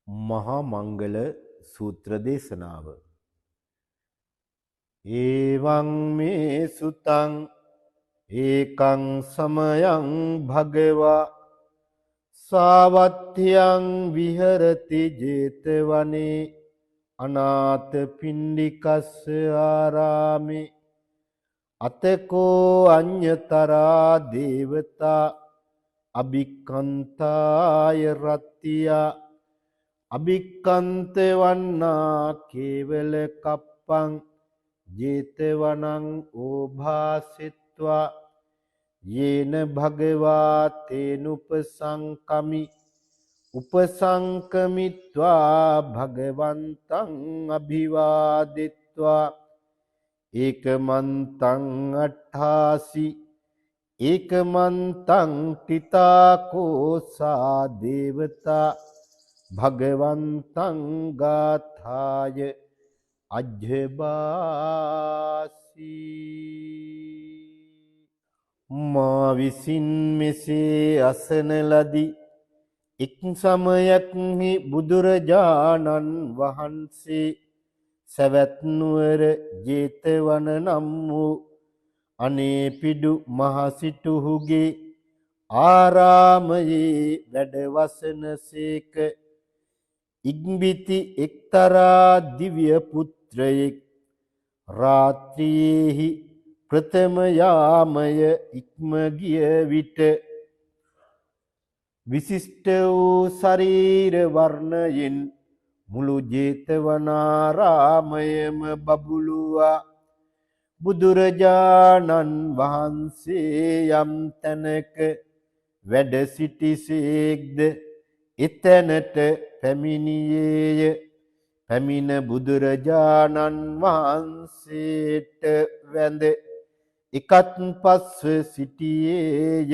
මහා මංගල සූත්‍ර දේශනාව. ඒවං මේ සුතං ඒකං සමයං භගවා සාවත්තියං විහෙරති ජේතවනේ අනාථ පිණ්ඩිකස්ස ආරාමේ අතකෝ අඤ්ඤතරා දේවතා අභික්ඛන්තාය රත්තියා අභික්ඛන්ත වන්නා කේවල කප්පං ජේතවනං ඕභාසිත්වා යේන භගවා තේනුපසංකමි උපසංකමිත්වා භගවන්තං අභිවාදිත්වා ඒකමන්තං අට්ඨාසි ඒකමන්තං තිතාකෝසා දේවතා භගවන්තං ගාථාය අජ්ජබාසි. මා විසින් මෙසේ අසන ලදී එක් සමයක්හි බුදුරජාණන් වහන්සේ සැවැත් නුවර ජේතවන නම් වූ අනේපිඩු මහසිටුහුගේ ආරාමයේ වැඩවසන සේක. ඉක්බිති එක්තරා දිව්‍ය පුත්‍රයෙක් රාත්‍රියේහි ප්‍රථම යාමය ඉක්ම ගිය විට විශිෂ්ට වූ ශරීර වර්ණයෙන් මුළු ජේතවනාරාමයම බබළුවා. බුදුරජාණන් වහන්සේ යම් තැනක වැඩ සිටිසේක්ද එතැනට පැමිණියේය. පැමිණ බුදුරජාණන් වහන්සේට වැඳ එකත් පස්ව සිටියේය.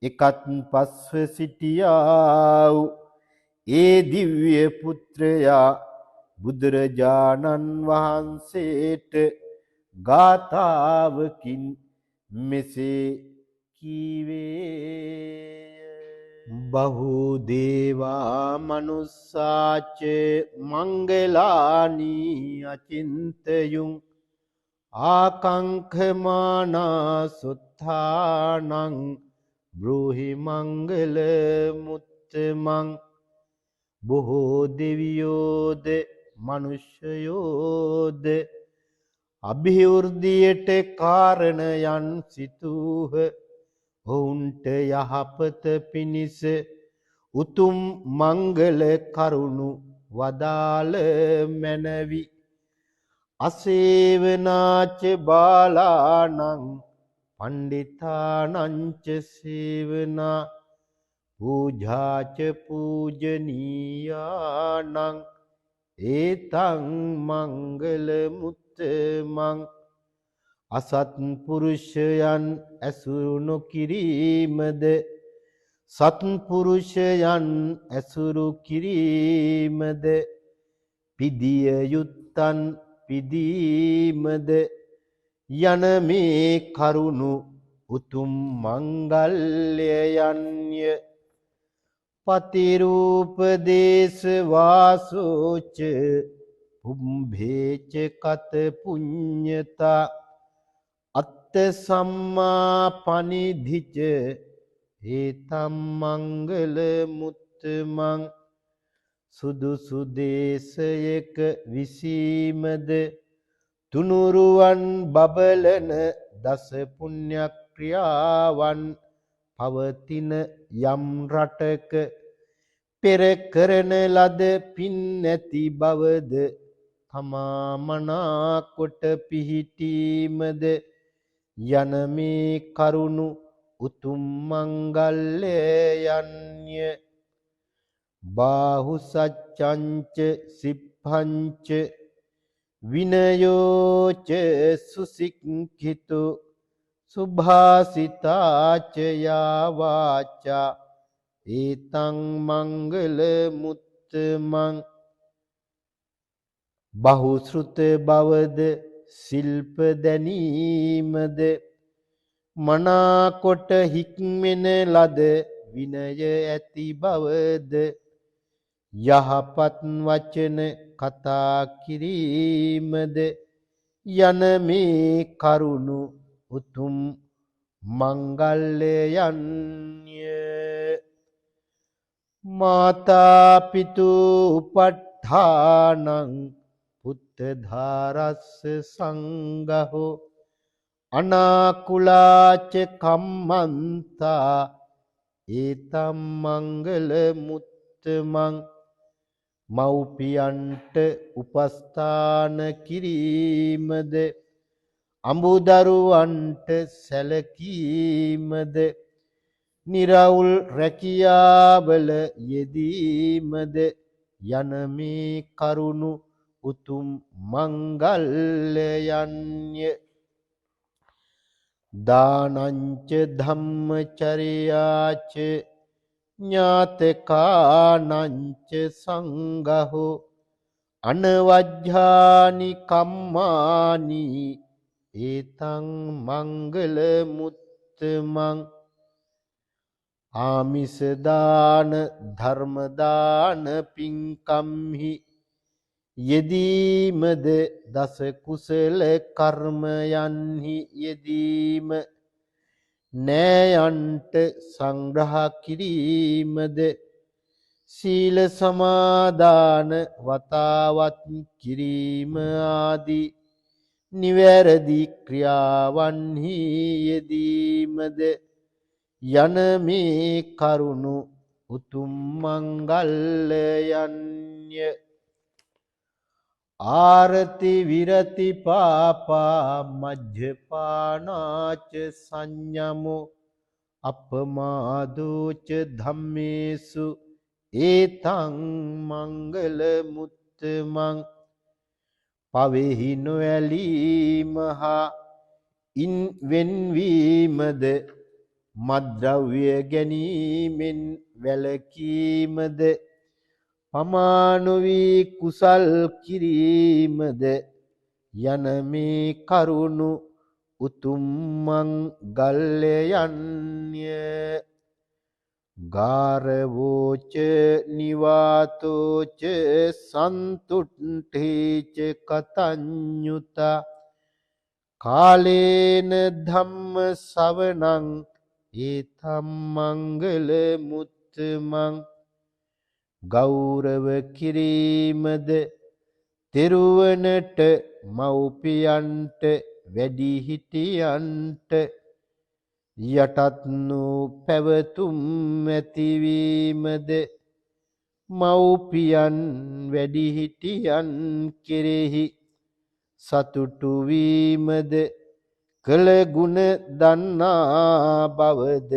එකත් පස්ව සිටියා වූ ඒ දිව්‍ය පුත්‍රයා බුදුරජාණන් වහන්සේට ගාථාවකින් මෙසේ කීවේය. බහු දේවා මනුස්සාච මංගලානි අචින්තයුං ආකංඛමානා සුත්ථානං බ්‍රූහි මංගල මුත්තමං. බොහෝ දෙවියෝද මනුෂ්‍යයෝද අභිවෘද්ධියට කාරණයන් සිතූහ. ඔවුන්ට යහපත පිණිස උතුම් මංගල කරුණු වදාළ මැනවි. අසේවනාච බාලානං පණ්ඩිතානංච සේවනා පූජාච පූජනීයානං ඒතං මංගල මුත්තමං. අසත්පුරුෂයන් ඇසුරු නොකිරීමද සත්පුරුෂයන් ඇසුරු කිරීමද පිදිය යුත්තන් පිදීමද යන මේ කරුණු උතුම් මංගල්‍යයන්ය. පතිරූප දේශ වාසෝච පුම්භේච කත පුඤ්ඤතා අත්ත සම්මා පනිධිච ඒතම් මංගල මුත්තමං. සුදුසු දේශයක විසීමද තුනුරුවන් බබලන දස පුණ්‍ය ක්‍රියාවන් පවතින යම් රටක පෙර කරන ලද පින් නැති බවද තමා මනා කොට පිහිටීමද යන මේ කරුණු උතුම් මංගල්‍යයන්ය. බාහු සච්ඡංච සිප්පංච විනයෝච සුසික්ඛිතු සුභාසිතාච යා වාචා ඒතං මංගල මුත්තමං. බහුශ්‍රුත බවද ශිල්ප දැනීමද මනාකොට හික්මෙන ලද විනය ඇති බවද යහපත් වචන කතා කිරීමද යන මේ කරුණු උතුම් මංගල්‍යයන්ය. මාතා පිතු උපට්ඨානං පුත්තධාරස්ස සංගහෝ අනාකුලාච කම්මන්තා ඒතම් මංගල මුත්තමං. මව්පියන්ට උපස්ථාන කිරීමද අඹදරුවන්ට සැලකීමද නිරවුල් රැකියාවල යෙදීමද යන මේ කරුණු උතුම් මංගල්‍යයන්ය. දානංච ධම්මචර්යාච ඥාතකානංච සංගහෝ අනවජ්ජානි කම්මානි ඒතං මංගල මුත්තමං. ආමිස දාන ධර්ම දාන පින්කම්හි යෙදීමද දස කුසල කර්මයන්හි යෙදීම නෑයන්ට සංග්‍රහ කිරීමද සීල සමාදාන වතාවත් කිරීම ආදී නිවැරදි ක්‍රියාවන්හි යෙදීමද යන මේ කරුණු උතුම් මංගල්‍යයන්ය. ආරති විරති පාපා මජ්ජපානාච සංයමෝ අපමාදෝච ධම්මේසු ඒතං මංගල මුත්තමං. පවෙහි නොඇලීම හා ඉන් වෙන්වීමද මත්ද්‍රව්‍ය ගැනීමෙන් වැළකීමද පමා නොවී කුසල් කිරීමද යන මේ කරුණු උතුම් මංගල්‍යයන්ය. ගාරවෝච නිවාතෝච සන්තුට්ඨේච කතඤ්ඤුතා කාලේන ධම්ම සවනං ඒතම් මංගල මුත්තමං. ගෞරව කිරීමද තෙරුවනට මව්පියන්ට වැඩිහිටියන්ට යටත් වූ පැවතුම් ඇතිවීමද මව්පියන් වැඩිහිටියන් කෙරෙහි සතුටු වීමද කළ ගුණ දන්නා බවද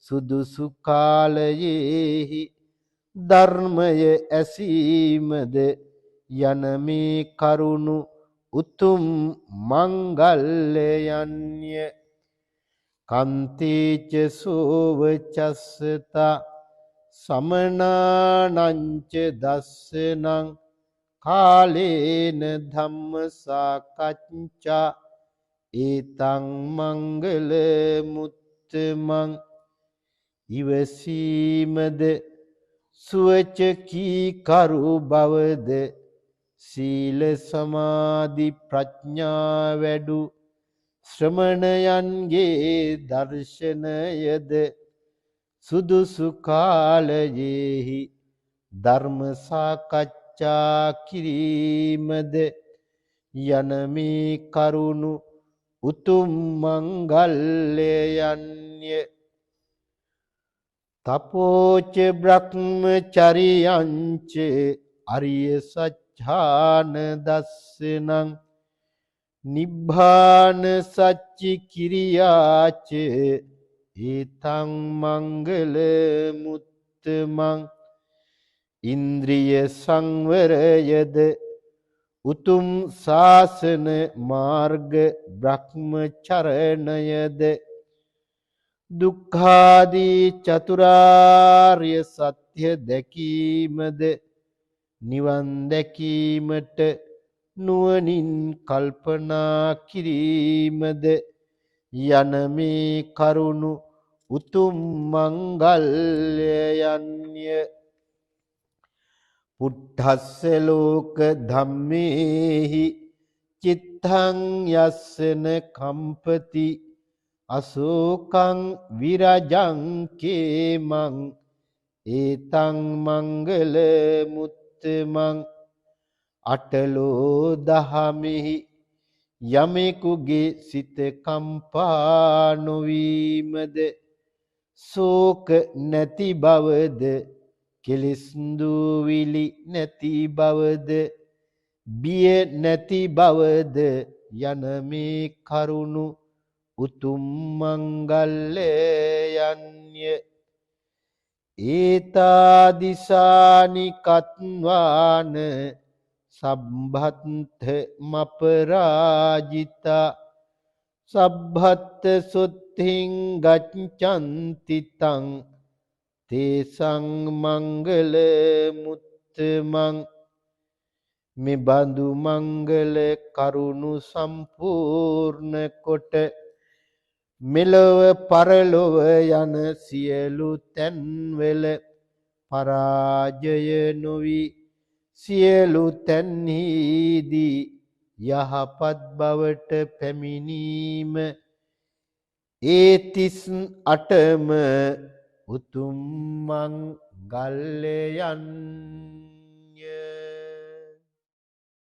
සුදුසු කාලයෙහි ධර්මය ඇසීමද යන මේ කරුණු උතුම් මංගල්‍යයන්ය. කන්තේච සෝවචස්සතා සමනානංච දස්සනං කාලේන ධම්ම සාකච්ඡා ඒතං මංගල මුත්තමං. ඉවසීමද සුවච කීකරු බවද සීල සමාධි ප්‍රඥා වැඩු ශ්‍රමණයන්ගේ දර්ශනයද සුදුසු කාලයෙහි ධර්ම සාකච්ඡා කිරීමද යන මේ කරුණු උතුම් මංගල්‍යයන්ය. තපෝච බ්‍රහ්මචරියංච අරිය සච්ඡාන දස්සනං නිබ්බාන සච්චි කිරියාච ඒතං මංගල මුත්තමං. ඉන්ද්‍රිය සංවරයද උතුම් ශාසන මාර්ග බ්‍රහ්මචරණයද දුක්ඛාදී චතුරාර්ය සත්‍ය දැකීමද නිවන් දැකීමට නුවණින් කල්පනා කිරීමද යන මේ කරුණු උතුම් මංගල්‍යයන්ය. පුට්ඨස්ස ලෝක ධම්මේහි චිත්තං යස්සන කම්පති අසෝකං විරජං කේමං ඒතං මංගල මුත්තමං. අටලෝ දහමෙහි යමෙකුගේ සිත කම්පා නොවීමද, ශෝක නැති බවද, කෙලෙස් දූවිලි නැති බවද, බිය නැති බවද යන මේ කරුණු උතුම් මංගල්‍යයන්ය. ඒතාදිසානි කත්වාන සබ්බත්ථ මපරාජිතා සබ්බත්ථ සුත්තිං ගච්ඡanti තං තේසං මංගල මුත්තමං. මෙබඳු මංගල කරුණු සම්පූර්ණ කොට මෙලොව පරලොව යන සියලු තැන්වල පරාජය නොවි සියලු තැන්හිදී යහපත් බවට පැමිණීම ඒ 38ම උතුම් මංගල්‍යයන්ය.